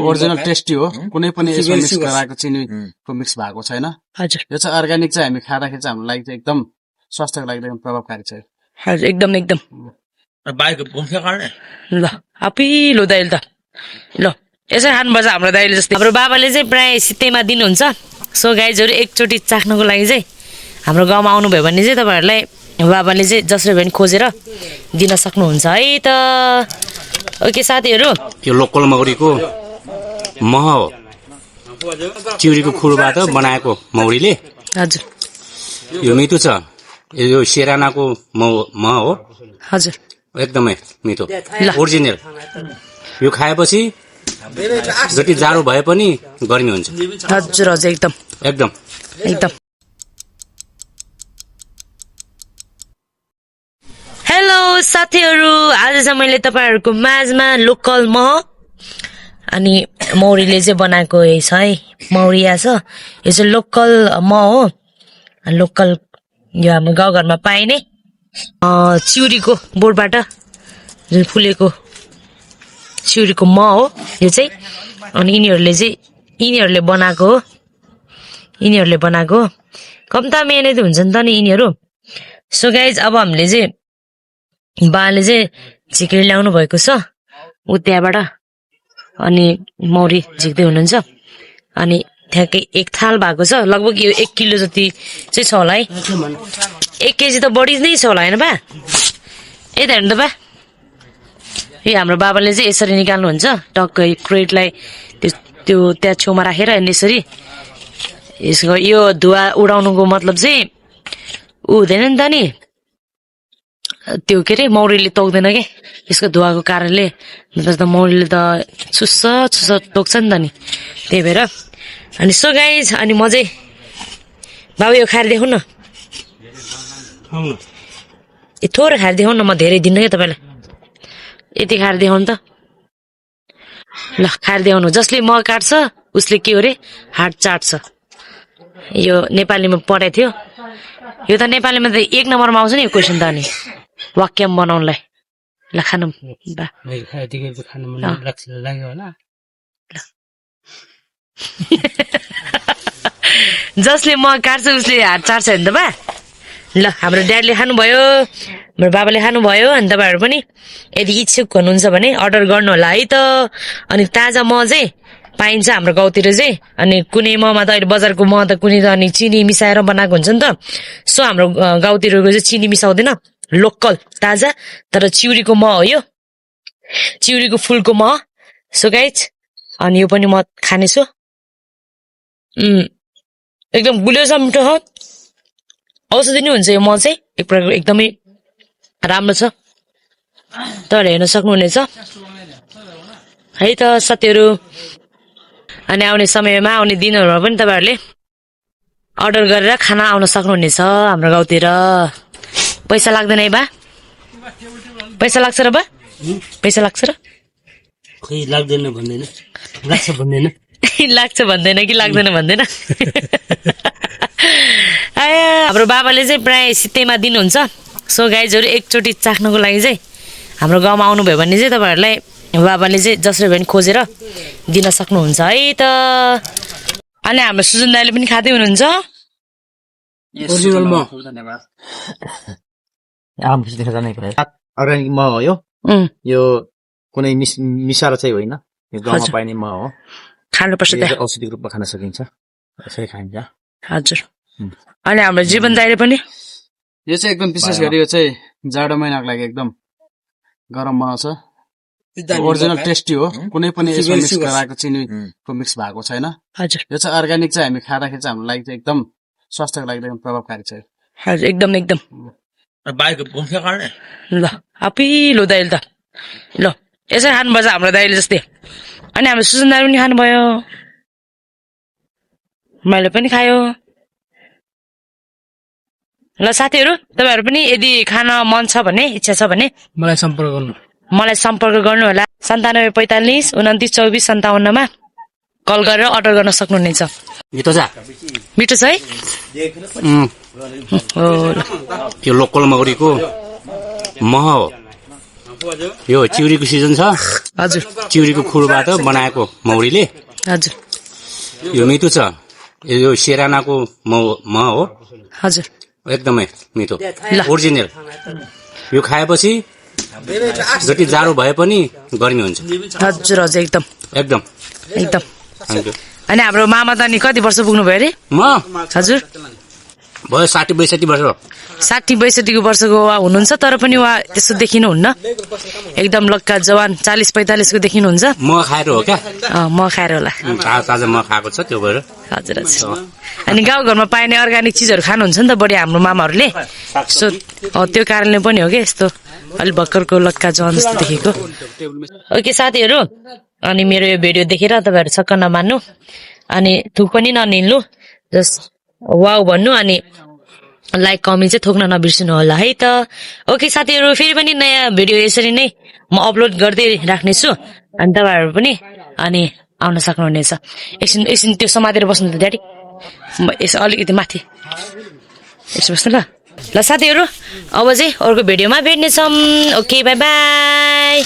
Original tasty हो कुनै पनि यसमा मिक्स गराएको चिनीको मिक्स भएको छैन हजुर यो चाहिँ अर्ग्यानिक चाहिँ हामी खाँदाखेरि चाहिँ हाम्रो लागि चाहिँ एकदम स्वास्थ्यको लागि एकदम प्रभावकारी छ हजुर एकदम एकदम बाइक घुम्थ्यो गर्ने ल अपिलो दाइल त ल यसै खानुपर्छ हाम्रो दाइले जस्तै हाम्रो बाबाले चाहिँ प्राय सित्तैमा दिनुहुन्छ सो गाइजहरू एकचोटि चाख्नको लागि चाहिँ हाम्रो गाउँमा आउनुभयो भने चाहिँ तपाईँहरूलाई बाबाले चाहिँ जसरी भए पनि खोजेर दिन सक्नुहुन्छ है त ओके साथीहरू यो लोकल मौरीको मह हो चिउरीको खुरबाट बनाएको मौरीले हजुर यो मिठो छ यो सेरानाको मह हो हजुर एकदमै मिठो ओरिजिनल यो खाएपछि जति जाडो भए पनि गर्मी हुन्छ हजुर हजुर एकदम एकदम एकदम हेलो साथीहरू आज चाहिँ मैले तपाईँहरूको माझमा लोकल मह अनि मौरीले चाहिँ बनाएको छ है मौरिया छ यो चाहिँ लोकल मह हो लोकल यो हाम्रो गाउँघरमा पाइने चिउरीको बोटबाट जुन फुलेको चिउरीको मह हो यो चाहिँ अनि यिनीहरूले बनाएको हो कम्ता मेहनत हुन्छ नि त नि यिनीहरू सो गाइज अब हामीले चाहिँ बाले चाहिँ झिकेर ल्याउनु भएको छ ऊ त्यहाँबाट अनि मौरी झिक्दै हुनुहुन्छ अनि ठ्याक्कै एक थाल भएको छ लगभग यो 1 किलो जति चाहिँ छ होला है 1 केजी त बढी नै छ होला होइन बा यता हेर्नु त बा यो हाम्रो बाबाले चाहिँ यसरी निकाल्नुहुन्छ टक्कै क्रेटलाई त्यो त्यहाँ छेउमा राखेर यसरी यसको यो धुवा उडाउनुको मतलब चाहिँ ऊ हुँदैन नि त नि त्यो के अरे मौरीले तोक्दैन के यसको धुवाको कारणले त मौरीले त छुस्स तोक्छ नि त नि त्यही भएर अनि सो गाइज अनि म चाहिँ बाबु यो खाएर देखाउँ न थोरै खाएर देखाउँ न म धेरै दिन्न क्या तपाईँलाई यति खाएर देखाउनु त ल खाएर देखाउनु जसले म काट्छ उसले के हो अरे हात चाट्छ यो नेपालीमा पढाइ थियो यो त नेपालीमा त 1 नम्बरमा आउँछ नि यो क्वेसन त अनि वाक्यम बनाउनलाई ल खानु जसले म काट्छ उसले हात चाट्छ नि त बा ल हाम्रो ड्याडीले खानुभयो हाम्रो बाबाले खानुभयो अनि तपाईँहरू पनि यदि इच्छुक हुनुहुन्छ भने अर्डर गर्नु होला है त अनि ताजा मह चाहिँ पाइन्छ हाम्रो गाउँतिर चाहिँ अनि कुनै महमा त अहिले बजारको मह त कुनै त अनि चिनी मिसाएर बनाएको हुन्छ नि त सो हाम्रो गाउँतिरको चाहिँ चिनी मिसाउँदैन लोकल ताजा तर चिउरीको मह हो यो चिउरीको फुलको मह सो गाइज अनि यो पनि म खानेछु एकदम गुलियो छ मिठो हो औषधि नै हुन्छ यो मह चाहिँ एक प्रकारको एकदमै राम्रो छ तपाईँहरूले हेर्न सक्नुहुनेछ है त साथीहरू अनि आउने समयमा आउने दिनहरूमा पनि तपाईँहरूले अर्डर गरेर खाना आउन सक्नुहुनेछ हाम्रो गाउँतिर पैसा लाग्दैन है बा पैसा लाग्छ र बा पैसा लाग्छ र खै लाग्दैन भन्दैन लाग्छ भन्दैन लाग्छ भन्दैन कि लाग्दैन भन्दैन हाम्रो बाबाले चाहिँ प्राय सित्तैमा दिनुहुन्छ सो गाइजहरू एकचोटि चाख्नको लागि चाहिँ हाम्रो गाउँमा आउनुभयो भने चाहिँ तपाईँहरूलाई बाबाले चाहिँ जसरी भए पनि खोजेर दिन सक्नुहुन्छ है त अनि हाम्रो सुजन दाइले पनि खाँदै हुनुहुन्छ अर्ग्यानिक मह हो यो कुनै मिसाएर चाहिँ होइन यो गाउँमा पाइने मह हो खानुपर्छ औषधिको रूपमा खान सकिन्छ यसरी खाइन्छ हजुर अनि हाम्रो जीवन दाइले पनि यो चाहिँ एकदम विशेष गरी यो चाहिँ जाडो महिनाको लागि एकदम गरम मह छ ओरिजिनल टेस्टी हो कुनै पनि यसमा मिक्स गराएको चिनीको मिक्स भएको छैन हजुर यो चाहिँ अर्ग्यानिक चाहिँ हामी खाँदाखेरि चाहिँ हाम्रो लागि चाहिँ एकदम स्वास्थ्यको लागि एकदम प्रभावकारी छ हजुर एकदम एकदम बाइक घुम्थ्यो गर्ने ल अपिलो दाइल त ल यसै खानुपर्छ हाम्रो दाइले जस्तै अनि हाम्रो सुजन दाइले पनि खानुभयो मैले पनि खायो ल साथीहरू तपाईँहरू पनि यदि खान मन छ भने इच्छा छ भने मलाई सम्पर्क गर्नु होला 9745 29 24 57 मा कल गरेर अर्डर गर्न सक्नुहुनेछ मिठो छ है यो लोकल मौरीको मह हो यो चिउरीको सिजन छ, हजुर चिउरीको खुरबाट बनाएको मौरीले। हजुर यो मिठो छ, यो सेरानाको मह हो, हजुर एकदमै मिठो ल। ओरिजिनल। यो खाएपछि जति जाडो भए पनि गर्मी हुन्छ, हजुर हजुर एकदम एकदम। एकदम। Thank you. अनि हाम्रो मामा त अनि कति वर्ष पुग्नु भयो अरे? म हजुर भयो 60-62 वर्ष। 60-62 वर्षको उहाँ हुनुहुन्छ, तर पनि उहाँ त्यस्तो देखिनुहुन्न, एकदम लक्का जवान 40-45 को देखिनुहुन्छ। म खाएर हो क्या, म खाएर होला। ताजा म खाएको छ, त्यो भएर। हजुर हजुर। अनि गाउँघरमा पाइने अर्ग्यानिक चिजहरू खानुहुन्छ नि त बढी हाम्रो मामाहरूले, सो त्यो कारणले पनि हो कि यस्तो अलिक भर्खरको लक्का जवान जस्तो देखेको। ओके साथीहरू, अनि मेरो यो भिडियो देखेर तपाईँहरू छक्क नमान्नु, अनि थुक पनि ननिल्नु, जस्ट वाउ भन्नु, अनि लाइक कमेन्ट चाहिँ थोक्न नबिर्सिनु होला है त। ओके साथीहरू, फेरि पनि नयाँ भिडियो यसरी नै म अपलोड गर्दै राख्नेछु, अनि तपाईँहरू पनि अनि आउन सक्नुहुनेछ। एकछिन त्यो समातेर बस्नु त ड्याडी, म यसो अलिकति माथि यसो बस्नु ल। ल साथीहरू, अब चाहिँ अर्को भिडियोमा भेट्नेछौँ। Okay by by.